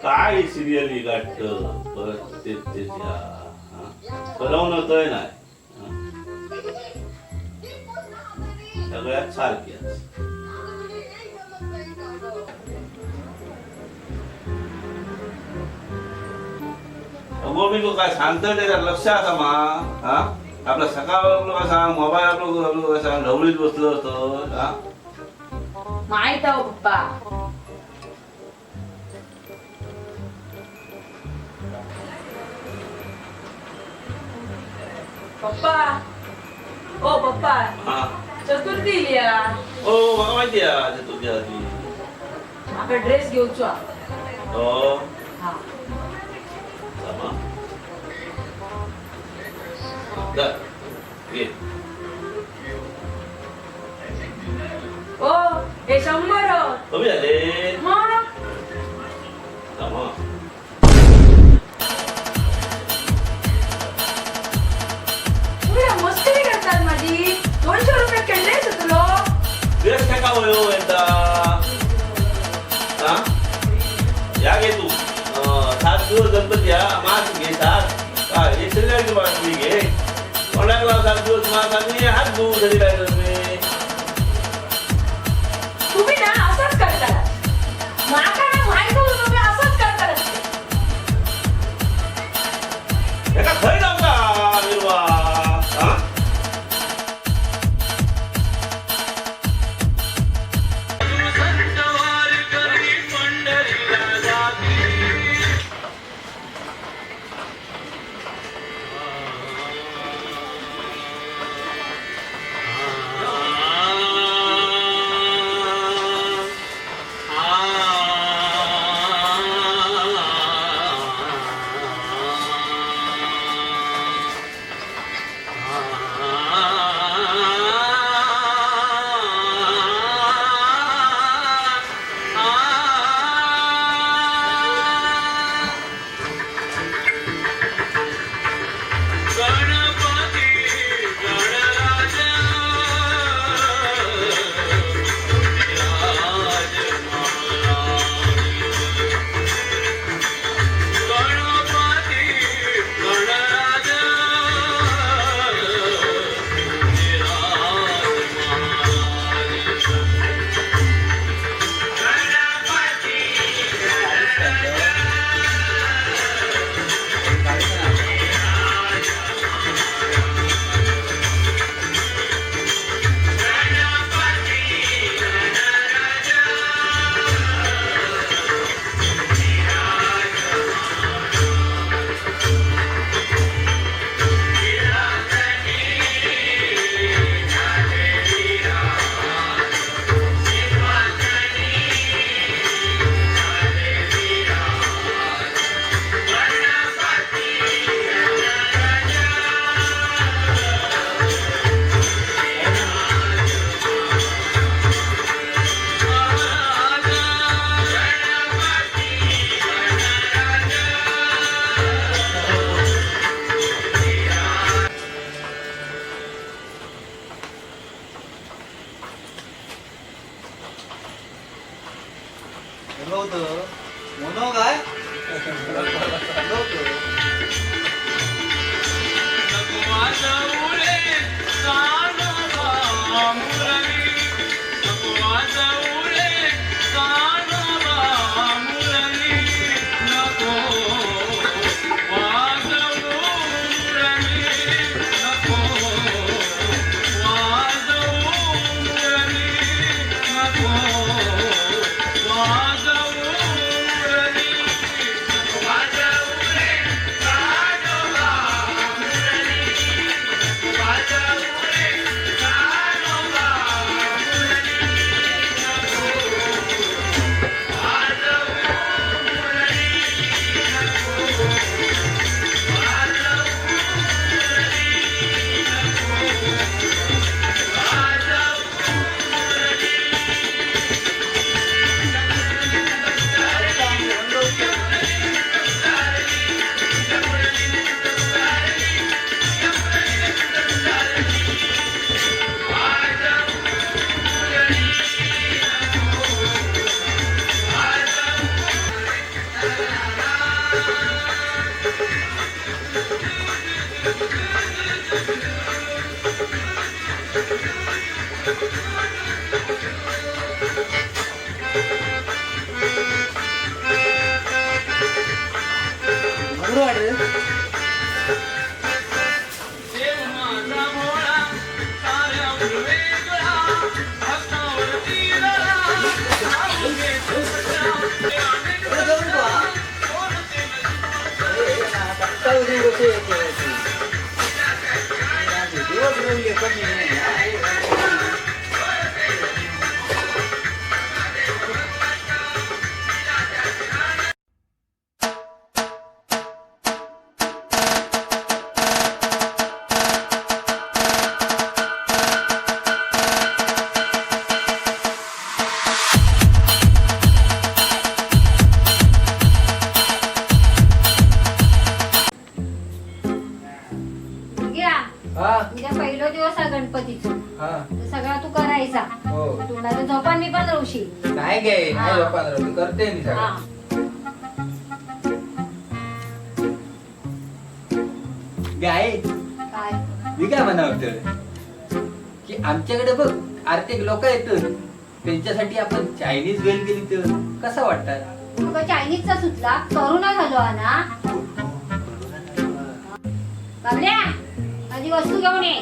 काय सिरियल गाठ परत तेच तेच या करवणं नाही. सगळ्यात सारख्याच. अगो मी काय सांगतोय त्याच्या लक्ष आता मा. हा आपला सकाळ आपलं काय सांग, मोबाईल आपलं आपलं काय सांग, ढवळीत बसलो असतो. हा माहित आहे हो पप्पा. पप्पा, ओ पप्पा. हा. चतुर्थी इली हा. ओ मला माहिती आहे चतुर्थी आधी. माका ड्रेस घेऊचो हा. हो. हा. समा. धर, घे. ओ हे 100. कमी झाले. मग. समा. तुम्ही ना मस्करी करतात माझी. 200 रुपये ड्रेस होतलो. ड्रेस काय होयो एकदा. हा या घे तू. 7 दिवस गणपती हा मास घे 7. काय हे शरीराची बाटली घे, कोणाक लाव 7 दिवस मास आणि हात धुवू शरीराचे तुम्ही. तुम्ही ना असंच करता. माका ना माहित होतं तुम्ही असंच करता. एका खंय लावता मिरवा. हा होतं मोनो काय होतं. वाजवू बरोबर वाटलं. अरे जाऊ नको, हा. अरे, आता उद्या कसं येतं? दिवस रंगले कमी नाही. घ्या. हा. उद्या पहिलो दिवस आहे गणपतीचा. हा. तर सगळा तू करायचा. हो. तोंडाचं झोपान मी पण रवशी. नाही गे, नाही. हा. झोपान राहू, करते मी हा. सगळं. गाय. काय? मी काय म्हणत की आमच्याकडे बघ आर्थिक लोक येतात, त्यांच्यासाठी आपण चायनीज वेल केली तर कसं वाटतात? तुका चायनीजचा सुचला, करोना झालो हा ना. बाबल्या, माझी वस्तू घेऊन ये.